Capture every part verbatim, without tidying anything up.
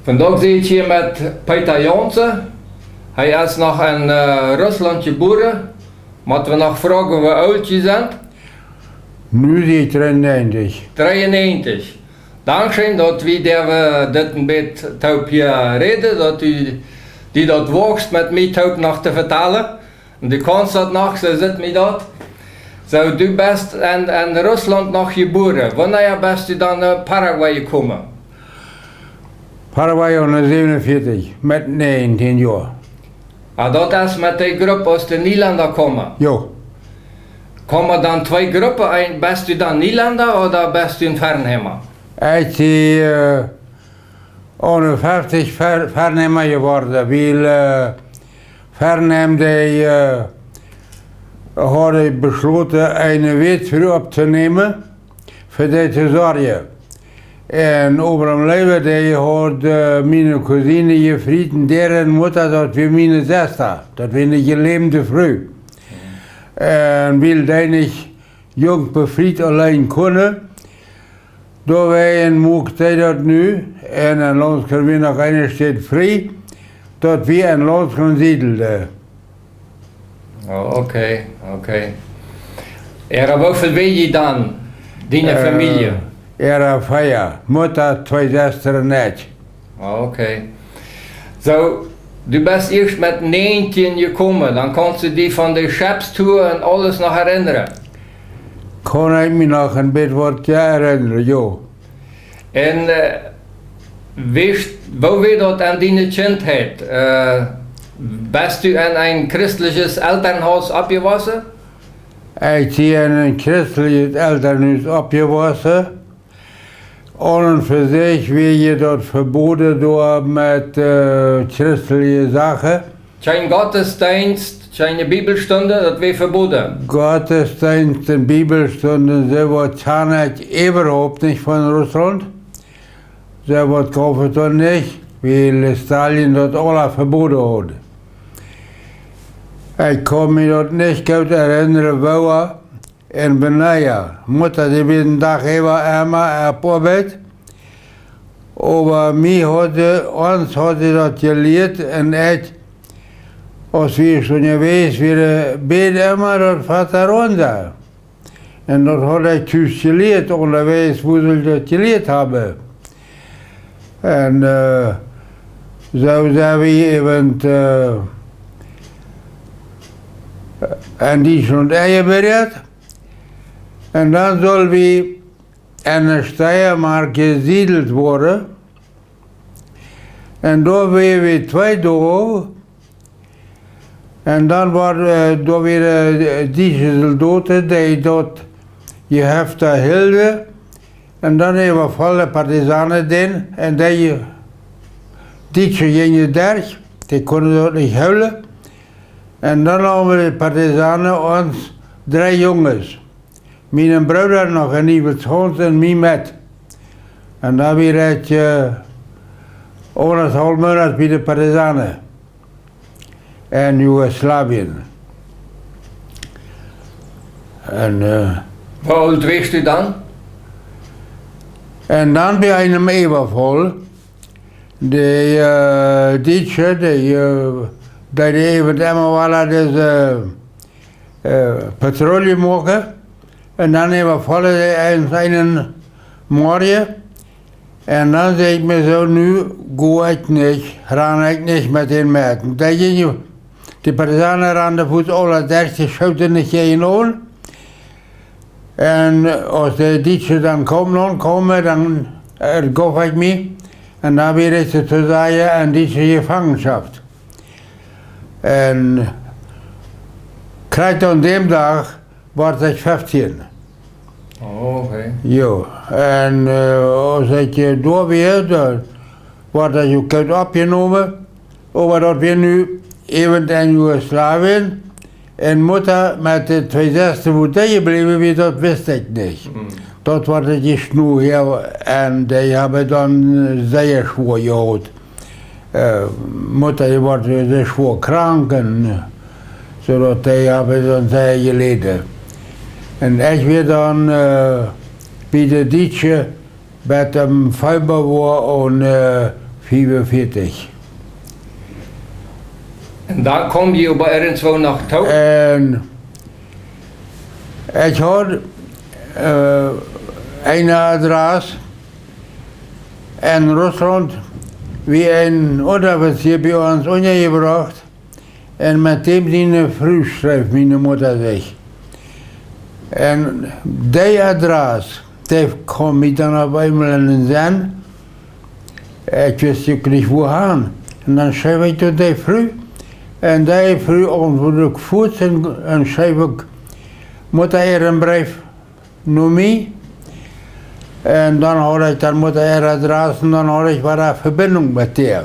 Vondoag sie ekj hia met Peter Janzen. Hee es noch en, äh, Russlaunt jebuaren. Mott wie noch froagen, woo oolt jie sent? Nu sie ekj dreeunnäajentich. Dreeunnäajentich. Dankscheen, daut wie doaräwa dit een bät toop hia räden, daut du die daut woagst, met mie toop noch to vetalen. Un du kaust daut noch, soo sitt mie daut. Soo, du best en, en Russlaunt noch jebuaren. Wanea best du dan no Paraguay jekomen? Paraguay aune säwenuntachentich, met näajentieen Joa. Ah, daut es met dee Grupp, aus de Nielenda komen? Jo. Komen dan twee Gruppen een? Best du dan Nielenda ooda best du een Fernheimer? Ekj sie, äh, aune feftig Fer-, Fernheimer jeworden, wiel, äh, Fernheim, dee, äh, hauden beschloten, eene Wätfru opptonämen, fa dee to sorjen. Un Abraham Leewe, dee haud, äh, miene Cousine jefriet, un deren Mutta, daut wia miene Sesta, daut wia eene jeläwde Fru. Un wiel dee nich junk befriet auleen kunnen, doawäajen muak dee daut nu, un en Launsgrund wia noch eene Städ frie, daut wie en Launsgrund siedelden. Oh, okay, okay. Äa, woo väl wia jie dan, diene Äh, Famielje? Äa, vea. Mutta, twee Sestren un ekj. Ah, okay. Soo, du best ieescht met näajentieen jekomen, dan kaust du die von de Schepstour un aules noch erinnren? Kaun ekj mie noch een bät waut, jo, erinnren, jo. Un, äh, weetst, woo wia daut en diene Kjintheit? Äh, best du en een christlichet Elternhaus oppjewossen? Ekj sie en een christlichet Elternhus oppjewossen. Aun un fa sikj wia je daut veboden doa met, äh, christliche Sachen. Kjeen Gottesdienst, kjeene Bibelstund, daut wia veboden. Gottesdienst un Bibelstunden, soo waut kjan ekj äwahaupt nich von Russlaunt. Soo waut gauf et doa nich, wiel Stalin daut aula veboden haud. Ekj kaun mie daut nich goot erinnren, woo un wanea. Mutta, dee wia dän Dach äwa emma opp Oabeit. Oba mie haud see, ons haud see daut jelieet, un ekj, aus wie eenjemol wieren, bäd emma daut Vaterunser. Un daut haud ekj tus jelieet, aundaweis, woo sull ekj daut jelieet haben? Un, äh, soo sent wie äwent, äh, en Dietschlaunt enjebuaren. Un dan sull wie en de Steiermark jesiedelt woaren. Un doa wieren wie twee Doag. Un dan wort, äh, doa wieren, äh, dietsche Soldoten, dee daut Jeheft doa hilden. Un dan äwafollen de Partisanen dän. Un dee Dietsche jinjen derch, dee kunnen daut nich hoolen. Un dan neemen de Partisanen ons dree Junges, mienen Brooda noch, en Iwels Hauns un mie met. Un dan wia ekj, äh, aundarshaulf Moonat bie de Partisanen en Jugoslawien. Un, äh, Woo oolt wieescht du dan? Un dan bie eenen Äwafaul, dee, äh, Dietsche, dee, äh, deeden äwent emma wada dise, äh, Patrulle moaken. Un dan äwafollen see ons eenen Morjen. Un dan säd ekj mie soo, nu go ekj nich, ran ekj nich met dän met. Un dee jinjen, de Partisanen randen fuaz aula derch, dee schooten nich jäajen aun. Un aus de Dietsche dan kaumen aunkaumen, dan, äh, gauf ekj mie, un dan wia ekj soo to sajen en dietsche Jefangenschoft. Un krakjt aun däm Dach wort ekj feftieen. Oh, okay. Jo, un, äh, aus ekj, äh, doa wia, dan wort ekj uk goot oppjenomen. Oba daut wia nu äwent en Jugoslawien. Un Mutta met de twee Sestren, woo dee jebläwen wia, daut wist ekj nich. Mm. Daut wort ekj ieescht nu hia, un dee haben dan, äh, sea schwoa jehaut. Äh, Mutta, dee wort sea schwoa krank, un, äh, soo daut dee haben dan sea jeläden. Un ekj wia dan, äh, bie de Dietsche, bat em Feebua wia aun, äh, fiefunvieetich. Un dan kaum jie oba irjentwoo noch too? Un ekj haud, äh, eene Adress en Russlaunt, wia een Unteroffizier bie ons unjajebrocht. Un met däm siene Fru schreef miene Mutta sikj. Un dee Adress, dee kaum mie dan opp eemol en dän Senn. Ekj wist uk nich, wua han. Un dan schreef ekj to dee Fru. Un dee Fru auntwuad uk fuaz un, un schreef uk Mutta äaren Breef no mie. Un dan haud ekj dan Mutta äare Adress un dan haud ekj wada Vebinjunk met dee.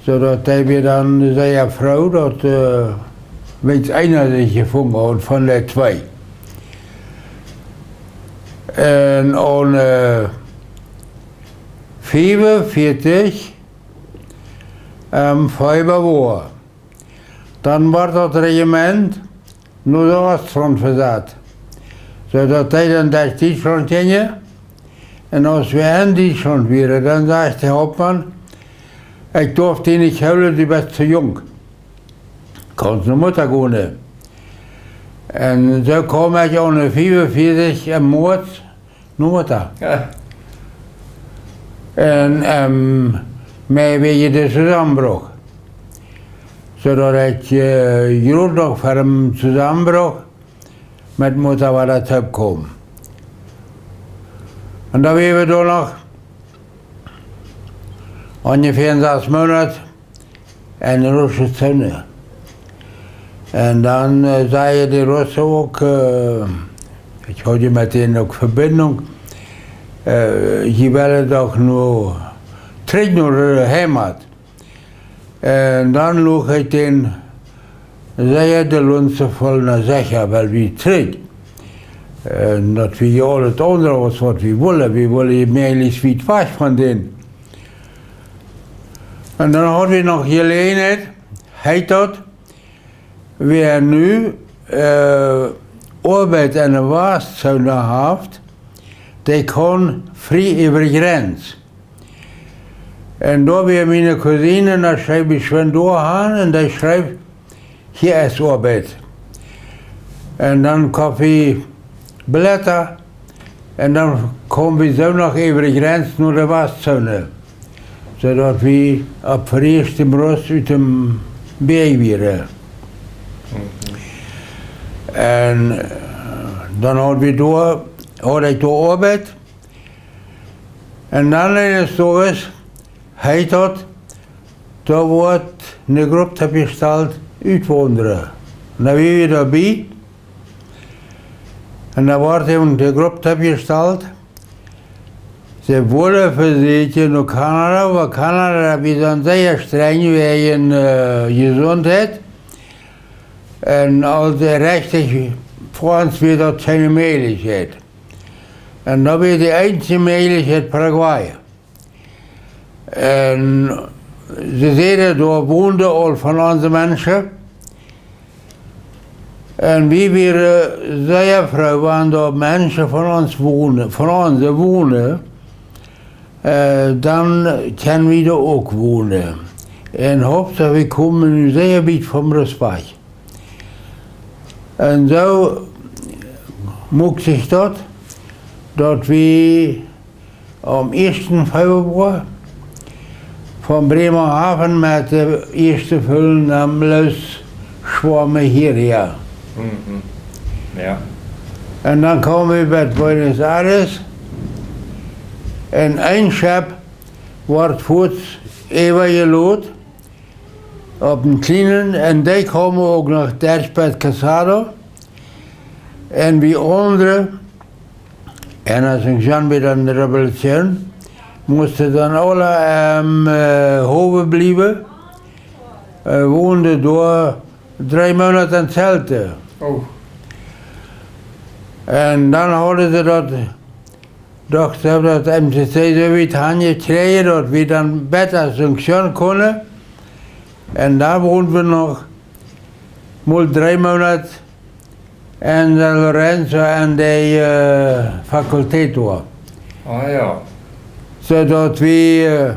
Soo daut dee wia dan sea froo, daut, äh, weens eena sikj jefungen haud von de twee. Un aun, äh, fiefunvieetich, ähm, Februar, dan wort daut Regiment no de Oostfront vesat, soo daut dee dan derch Dietschlaunt jinjen. Un aus wie en Dietschlaunt wieren, dan säd de Hauptmaun: "Ekj darf die nich hoolen, du best too junk. Kaust no Mutta gonen." Un soo kaum ekj aun de fiefunvieetich em Moaz no Mutta. Jo. Un, ähm, mie wia de Tosamenbruch. Soo daut ekj, äh, jrod noch ver dän Tosamenbruch met Mutta wada toopkaum. Un dan wieren wie doa noch onjefäa sas Moonat en de russische Zone. Un dan, äh, säden de Russen uk, äh, ekj haud je met an uk Vebinjunk, äh, jie wellen doch nu trigj no de Heimat. Un dan luag ekj dän sea de Lunze voll: "Na secha, well wie trigj. Un daut wia je aules aundre aus waut wie wullen. Wie wullen je mäajlichst wiet wajch von dän." Un dan haud wie noch Jeläajenheit, heet daut, wäa nu, äh, Oabeit en de Westzone haft, dee kaun frie äwa de Jrenz. Un doa wia miene Cousine, un dan schreef ekj schwind doa han, un dee schreef: "Hia es Oabeit." Un dan koft wie Billetta, un dan kaum wie soo noch äwa de Jrenz no de Westzone, soo daut wie opp Friestem Rust ut dän Wajch wieren. Mhm. Un, äh, dan haud wie doa, haud ekj doa Oabeit. Un dan eenes Doages heet daut, doa woat ne Grupp toopjestalt Utwaundra. Un dan wia wie doabie. Un dan woat ne Grupp toopjestalt. See wullen vesieekjen no Kanada, oba Kanada, dee sent sea strenj wäajen, äh, Jesuntheit. Un aulsoo rechtlich fa ons wia daut kjeene Mäajlichkjeit. Un dan wia de eensje Mäajlichkjeit Paraguay. Un see säden, doa wonden aul von onse Menschen. Un wie wieren sea froo, wan doa Menschen von ons wonden, von onse wonden, äh, dan kjenn wie doa uk wonen. Un Hauptsach, wie komen nu sea wiet vom Rust wajch. Un soo muak sikj daut, daut wie aum ieeschten Februar von Bremerhaven met de ieeschte Fäa no Los Schwamen hia, jo. Mhm. Jo. Un dan kaum wie bat Buenos Aires. Un een Schepp wort fuaz äwajelot opp een kjlienen, un dee kaum uk noch derch bat Casado. Un wie aundre, un aus ekj dan wia en de Revolution, musten dan aule em, äh, Howe bliewen, äh, wonden doa dree Moonat en Zelten. Oh. Un dan hauden see daut, docht see, daut M C C soo wiet hanjekjräajen, daut wie dan bäta sanktionen kunnen. Un dan wonden wie noch mol dree Moonat en San Lorenzo en de, äh, Fakultät doa. Ah, jo. Soo daut wie, äh,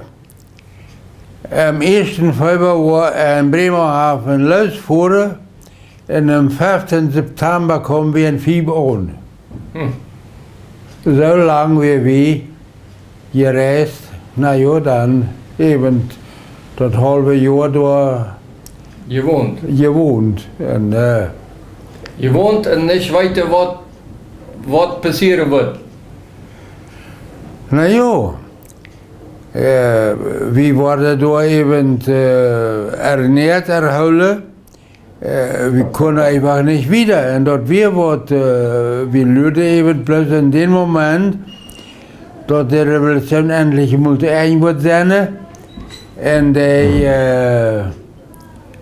Aum ieeschten Februar en Bremerhaven loosfoaren un aum feften September kjeemen wie en Fieb aun. Hm. Soo lang wia wie jereist, na jo, dan äwent daut haulwe Joa doa jewont. Jewont. Un, äh, jewont un nich weeten, waut, waut passieren woat. Na jo, äh, wie worden doa äwent, äh, ernäat, erhoolen. Äh, wie kunnen eefach nich wieda. Un daut wia waut, äh, wie luaden äwent bloos en dän Moment, daut de Revolution endlich mol to Enj wudd sennen. Un dee, äh,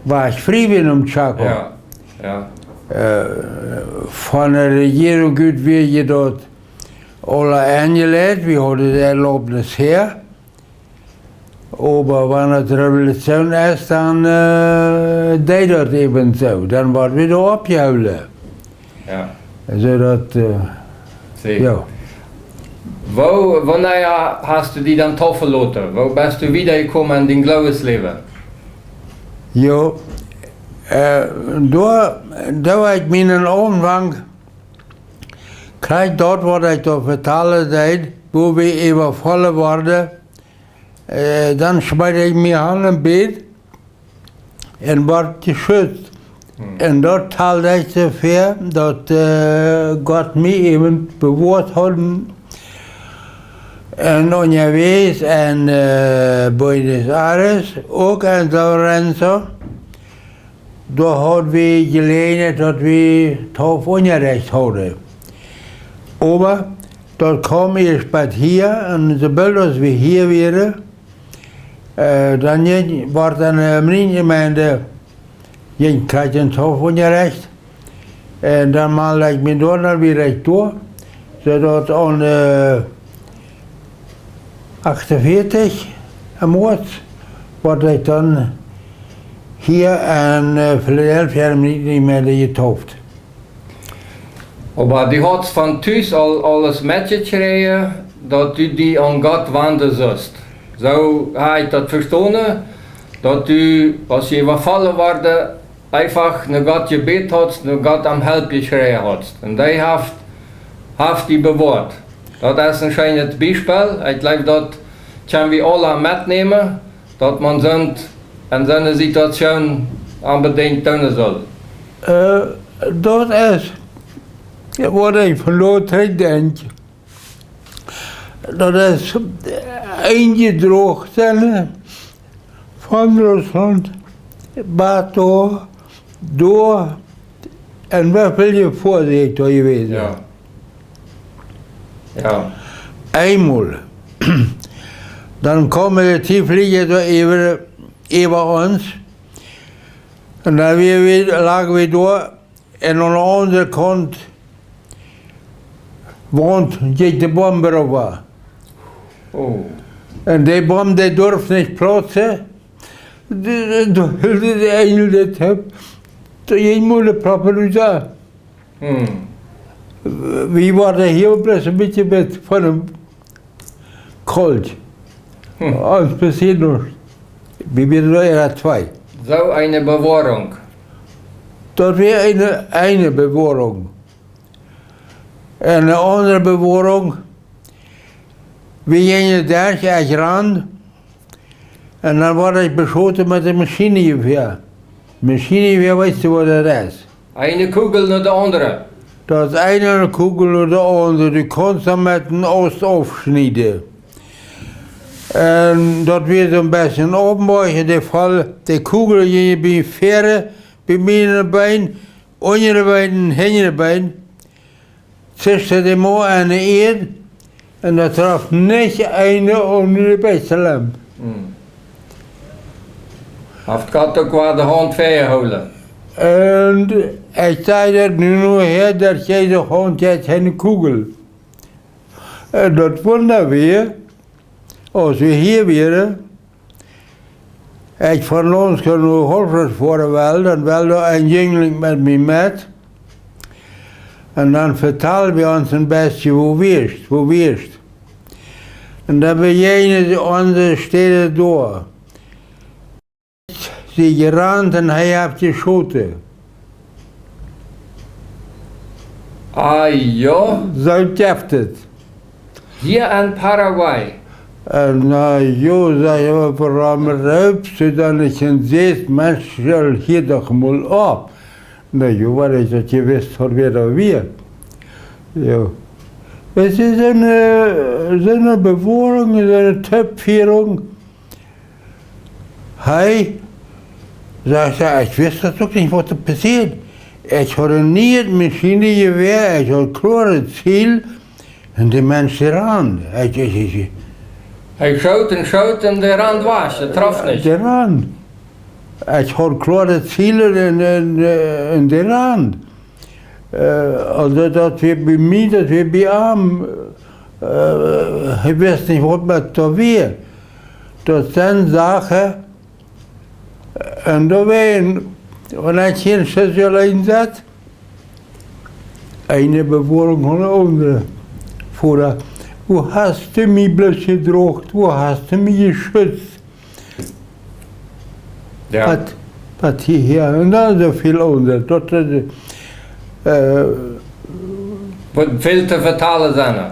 wia ekj frie wia em Chaco. Jo, jo. Äh, von de Rejierunk ut wia je daut aula enjeleit, wie hauden de Erlaubnis häa. Oba wan daut Revolution es, dan, äh, deed daut äwent soo. Dan worden wie doa oppjehoolen. Jo. Soo daut, äh, jo. Woo, wanea hast du die dan taufen loten? Woo best du wieda jekomen en dien Gloowesläwen? Jo, äh, doa, doa wia ekj mie en Aunfank, krakjt daut, waut ekj doa vetalen deed, woo wie äwafollen worden, äh, dan schmeet ekj mie aun em Bad un wort jeschützt. Hm. Un daut tald ekj doafäa, daut, äh, Gott mie äwent bewoat haud. Un unjawäajes en, äh, Buenos Aires, uk en San Lorenzo, doa haud wie Jeläajenheit, daut wie Taufunjarecht hauden. Oba daut kjeem ieescht bat hia, un soo boolt aus wie hia wieren, äh, dan jinkj, wort en de Mennonitenjemeent, jinkj krakjt en Taufunjarecht. Un dan meld ekj mie doa, dan wia ekj doa. Soo daut aun, äh, achtunveatich em Moaz wort ekj dan hia en, äh, Philadelphia en de Mennonitenjemeent jetauft. Oba du hast von Tus aul aules metjekjräajen, daut du die aun Gott wanden sust. Soo hab ekj daut vestonen, daut du, aus du jefollen worden, eefach no Gott jebät hast, no Gott om Help jekjräajen hast. Un dee haft, haft die bewoat. Daut es een scheenet Biespel. Ekj jleew, daut kjenn wie aula metnämen, daut maun soont en soone Situation onbedinjt doonen saul. Äh, daut es, jo, waut ekj von Lothar denkj. Daut es, äh, enjedroagen sennen von Russlaunt bat doa, doa, un woo väl Jefoa es doa jewast. Jo. Jo. Eemol. Dan kjeemen de Tieflieja doa äwa, äwa ons. Un dan wia wie, lagen wie doa. Un aun de aundre Kaunt Waunt jinkj de Boom äwa. Oh. Un dee Boom, dee durf nich plautzen. Dee, dee, dee, dee Enjel, dee haft, dee jinkj mol de Proppen rut. Hm. Wie wieren hia bloos een bät met von de Kolt. Hm. Ons passieed noch. Wie wieren noch eascht twee. Soo eene Bewoarunk. Daut wia eene, eene Bewoarunk. Un eene aundre Bewoarunk, wie jinjen doa derch, ekj rand. Un dan wort ekj beschoten met een Maschinenjewäa. Maschinenjewäa, weetst du, waut daut es? Eene Kugel no de aundre. Daut es eene Kugel no de aundre. Du kaust dan met een Aust aufschnieden. Un daut wia soo een bät openboa, de Fall, de Kugel jinkj bie väaren, bie mien Been, unjre Been, hinjre Been. Zischte dee mau aun de Ieed un daut trof nich eene aun de Bäkjslemp. Hm. Haft Gott uk wada de Haunt väajehoolen. Un ekj saj daut nu, nu hia, daut jie de Haunt jeit, kjeene Kugel. Un daut Wunda wia, aus wie hia wieren, ekj von Launska no Holfert foaren well, dan well doa een Jinjling met mie met. Un dan vetald wie ons een bät, wua wie wieren, wua wie wieren. Un dan bejäajnen wie onse Städ doa. dee jerant un hee haft jeschoten. Ah, jo. Soo jeft et. Hia en Paraguay. Äh, na jo, saj ekj, wuarom reepst du dan nich un sajchst, Mensch, stell hia doch mol opp? Na jo, wiels ekj daut jewist haud, wäa daut wia. Jo. Et es eene, soone Bewoarunk, soone Töpfierunk. Hee, sajcht hee, ekj wist daut uk nich, waut doa passieed. Ekj haud nie daut Maschinenjewäa, ekj haud kloaret Ziel. Un de Mensch, dee rand. Ekj, ekj, ekj, Hee schoot un schoot un dee rand wajch, dee trof nich. Dee rand. Ekj haud kloaret Ziel un, un, äh, un dee rand. Äh, aulsoo daut wia bie mie, daut wia bie am, äh, hee wist nich, waut met daut wia. Daut sent Sachen, un doawäajen, wan ekj hia en Session sat, eene Bewoarunk no de aundre. Voda, woo hast du mie bloos jedroagen, woo hast du mie jeschützt? Jo. Waut, waut hia, hia, un dan soo väl aundre. Daut, äh, äh, Woat väl to vetalen sennen.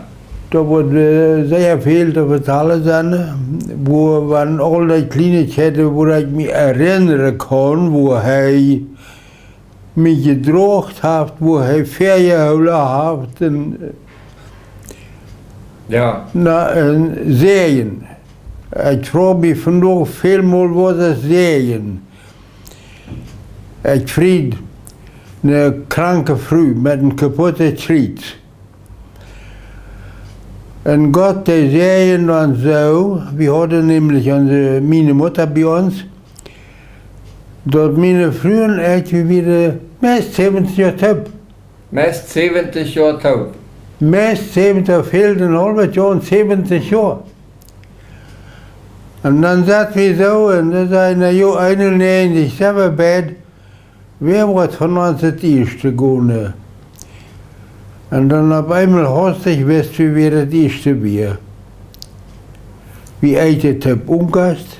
Doa woat, äh, sea väl to vetalen sennen, woo, wan aul dee Kjlienichkjeiten, woo ekj mie erinnren kaun, woo hee mie jedroagen haft, woo hee väajehoolen haft, un, Jo. na, een Säajen. Ekj froag mie vondoag välmol, waut es Säajen? Ekj fried, eene kranke Fru met een kaputtet Kjriez. Un Gott, dee säajend ons soo, wie hauden nämlich onse, miene Mutta bie ons, daut miene Fru un ekj, wie wieren meist säwentich Joa toop. Meist säwentich Joa toop. Meist säwentich, fält een haulwet Joa un säwentich Joa. Un dan sat wie soo, un dan säd hee, na jo, eenunnäajentich, sent wie beid, wäa woat von ons daut ieeschte gonen? Un dan opp eemol hastich wist wie, wäa daut ieeschte wia. Wie eeten toop Owentkost.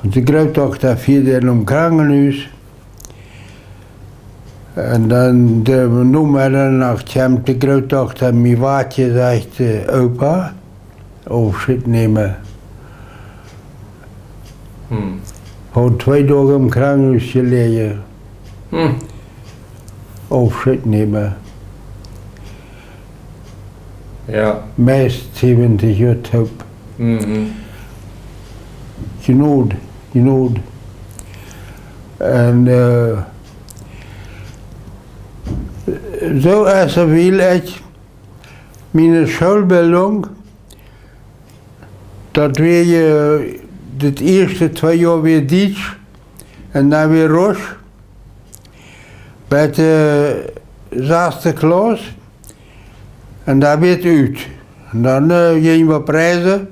Onse Grootdochta fieed dan nom Krankenhus. Un dan de Nomeddach kjemt de Grootdochta mie waut, sajcht see, Opa, Aufscheet nämen. Hm. Haud twee Doag em Krankenhus jeläajen. Hm. Aufscheet nämen. Jo. Meist säwentich Joa toop. Mhm. Jnod, Jnod. Un, äh, soo aus wiel ekj miene Schoolbildunk, daut wia, äh, daut ieeschte twee Joa wia Dietsch un dan wia Russ, bat, äh, saste Klauss, un dan wia et ut. Un dan, äh, jinj wie opp Reisen.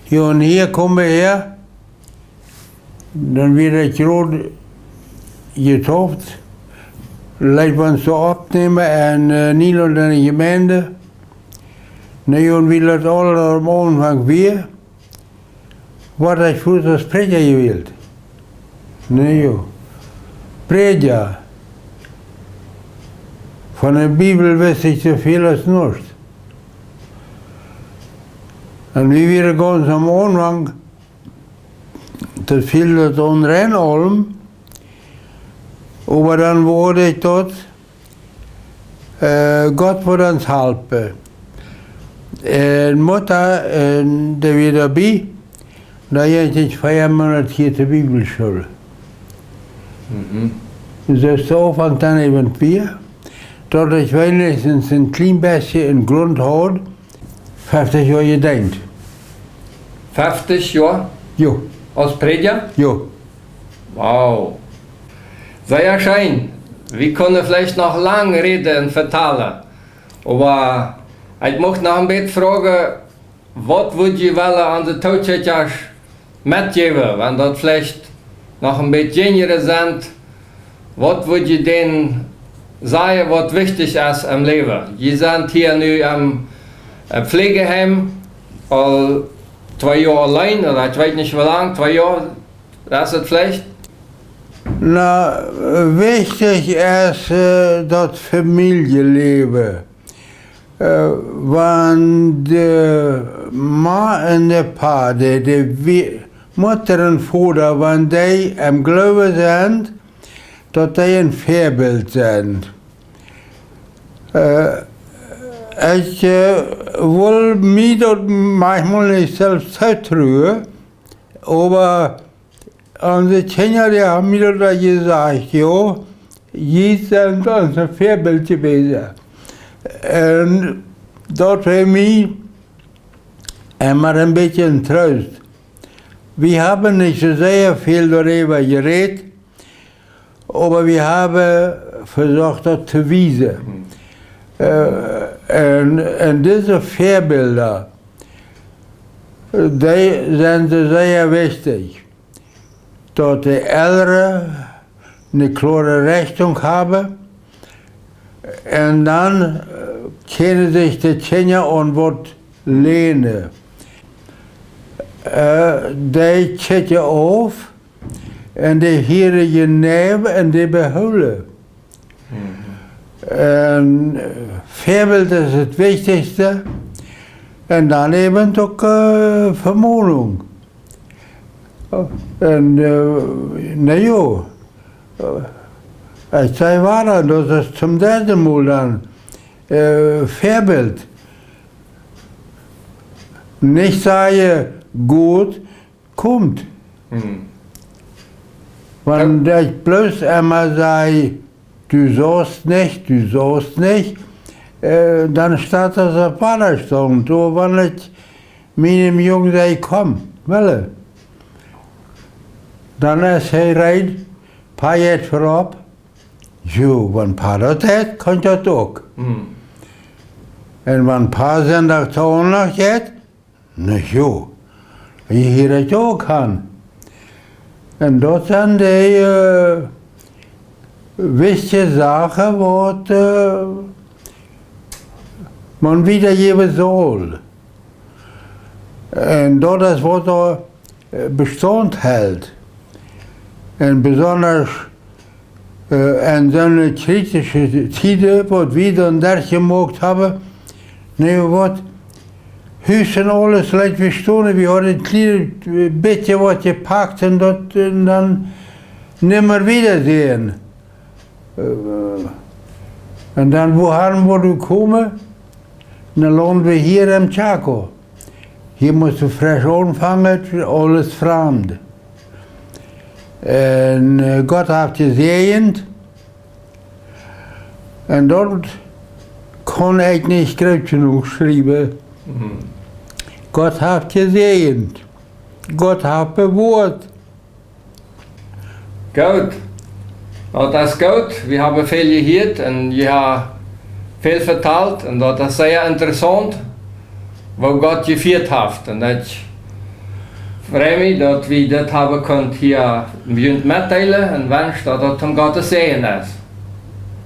Jo, un hia kjeemen wie häa. Dan wia ekj jrod jedeept, leet wie ons soo oppnämen en, äh, Nienlaunt en de Jemeent. Na jo, un wie daut aul aum Aunfank wia, wort ekj fuaz aus Prädja jewält. Na jo. Prädja. Von de Bibel wist ekj soo väl aus nuscht. Un wie wieren gaunz aum Aunfank, daut fält daut onrein aulem, oba dan wort ekj daut, äh, Gott woat ons halpen. Un Mutta, un dee wia doabie, dan jinkj ekj vea Moonat hia to Bibelschool. Mhm. Soo es de Aunfank dan äwent wia, daut ekj weens een kjlien bät een Grunt haud, feftich Joa jedeent. Feftich Joa? Jo. Aus Prädja? Jo. Wow. Sea scheen. Wie kunnen veleicht noch lang räden un vetalen. Oba ekj mucht noch een bät froagen, waut wudd jie wellen aun de Tookjikjasch metjäwen, wan daut veleicht noch een bät jinjre sent, waut wudd jie dän sajen, waut wichtich es em Läwen? Jie sent hia nu em, em Pflegeheim aul twee Joa auleen, ooda ekj weet nich woo lang, twee Joa, daut es veleicht. Na, wichtich es, äh, daut Famieljeläwen. Äh, wan de Ma un de Pa, de, de Wi-, Mutta un Voda, wan dee em Gloowen sent, daut dee een Väabilt sent. Äh, ekj, äh, well mie daut maunchmol nich selfst tootruen, oba onse Kjinja, dee haben mie daut aul jesajcht, jo, jie sent ons een Väabilt jewast. Un daut wia mie emma een bät een Troost. Wie haben nich soo sea väl doaräwa jerät, oba wie haben vesocht daut to wiesen. Mhm. Äh, un, un dise Väabilda, dee sent sea wichtich, daut de Elren eene kloare Rechtunk haben un dan, äh, kjennen sikj de Kjinja aun waut länen. Äh, dee kjikjen auf un dee hieren jeneiw un dee behoolen. Mhm. Un, äh, Väabilt es daut Wichtichste. Un dan äwen uk, äh, Vemonunk. Un, äh, na jo, äh, ekj saj wada, daut es toom dredden Mol dan, äh, Väabilt. Nich sajen, goot, komt. Mhm. Wan, jo, ekj bloos emma saj, du saust nich, du saust nich, äh, dan steit daut opp Wadastaunt. Oba wan ekj mienem Jung saj, komm, Welle, dan es hee reed, Pa jeit verop. Jo, wan Pa daut deit, kaun ekj daut uk. Mhm. Un wan Pa Sindach to Aundacht jeit, na jo, hia jeit daut uk aun. Un daut sent dee, äh, wichtje Sachen, waut, äh, maun wiedajäwen saul. Un daut es, waut doa, äh, Bestaunt helt. Un besonda, äh, en soone kjrietische Tieden, waut wie dan derchjemoakt haben, nä, waut, Hus un aules leet wie stonen, wie hauden een kjlien, äh, bät waut jepakt un daut, un dan nimma wieda seenen. Äh, un dan, wua haben wie nu komen? Dan launden wie hia em Chaco. Hia mott wie fresch aunfangen, aules framd. Un, äh, Gott haft jesäajent. Un daut kaun ekj nich groot jenuach schriewen. Mhm. Gott haft jesäajent. Gott haft bewoat. Goot. Daut es goot. Wie haben väl jehieet un jie haben väl vetalt. Un daut es sea interessaunt, woo Gott jefieet haft. Un ekj frei mie, daut wie dit haben kunt hia junt metdeelen un wensch, daut daut toom Gottes Säajen es.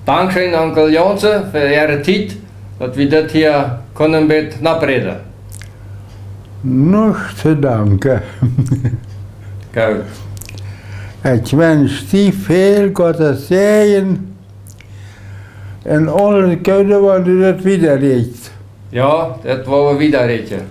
Dankscheen, Onkel Janse, fa Äare Tiet, daut wie dit hia kunnen met noppräden. Nuscht to danken. Goot. Ekj wensch die väl Gottes Säajen un aules Goode, wan du daut wieda rätst. Jo, daut woa wie wieda räden.